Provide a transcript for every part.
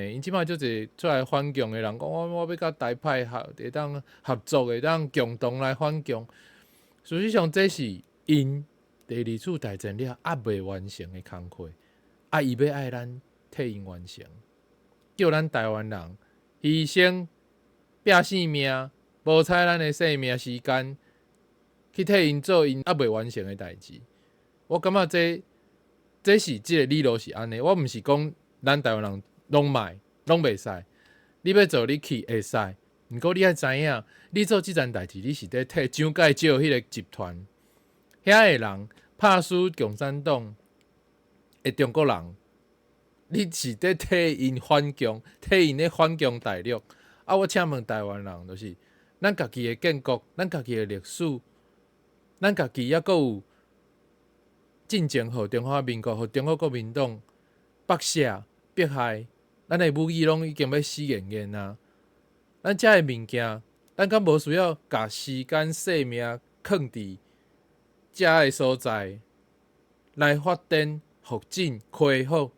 𪜶這擺足濟出來反共的人講，我欲佮台派合，會當合作，會當共同來反共。事實上，這是𪜶第二次大戰了猶未完成的工課，啊，伊欲愛咱替𪜶完成，叫咱台灣人犧牲拼性命，無彩咱的生命時間，去替𪜶做𪜶猶未完成的代誌。我感覺這是這个理路是按呢，我毋是講咱台灣人攏莫攏袂使，你欲做你去會使，毋過你愛知影，你做這層代誌，你是佇替蔣介石彼个集團遐个人拍輸共產黨的中國人，你是佇替𪜶反共，替𪜶咧反共大陸。啊，我請問台灣人，就是咱家己的建國，咱家己的歷史，咱家己猶閣有進前予中華民國、予中國國民黨剝削、迫害，咱的母語攏已經欲死嚴嚴啊！咱遮的物件，咱敢無需要共時間、生命囥佇遮个所在來發展、復振、恢復？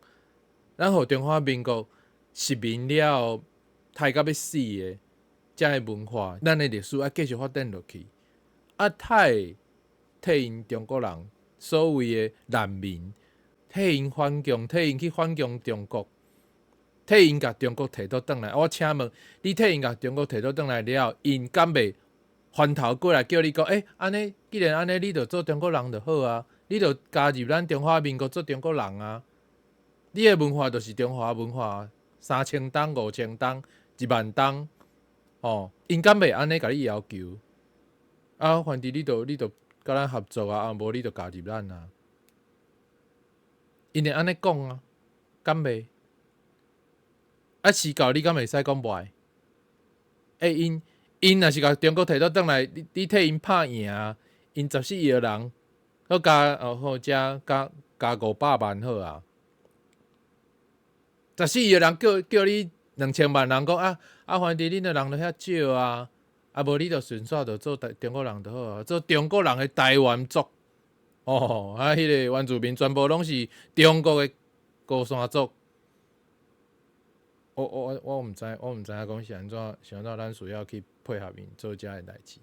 咱予中華民國殖民了後，刣甲欲死的遮个文化，咱的歷史愛繼續發展落去。啊，替替𪜶中國人所謂的難民，替𪜶反共，替𪜶去反共中國，替𪜶共中國提倒轉來。我請問，你替𪜶共中國提倒轉來了後，𪜶敢袂翻頭過來叫你講？欸，按呢，既然按呢，你就做中國人就好啊，你就加入咱中華民國做中國人啊。你的文化就是中華文化，3000冬、5000冬、1萬冬，吼，𪜶敢袂按呢共你要求？啊，反正你就佮咱合作啊，啊無你就加入咱啊。𪜶會按呢講啊？敢袂？啊，時到你敢會使講袂？欸，𪜶若是共中國提倒轉來，你替𪜶拍贏，𪜶14億人，閣加哦好，加加加500萬好啊。十四億人叫你2000萬人講啊啊，反正恁的人都遐少啊，啊無你就順煞就做中國人就好啊，做中國人的台灣族。哦，啊，彼个原住民全部攏是中國的高山族。我毋知，我毋知影講是按怎，是按怎咱需要去配合𪜶做遮个代誌。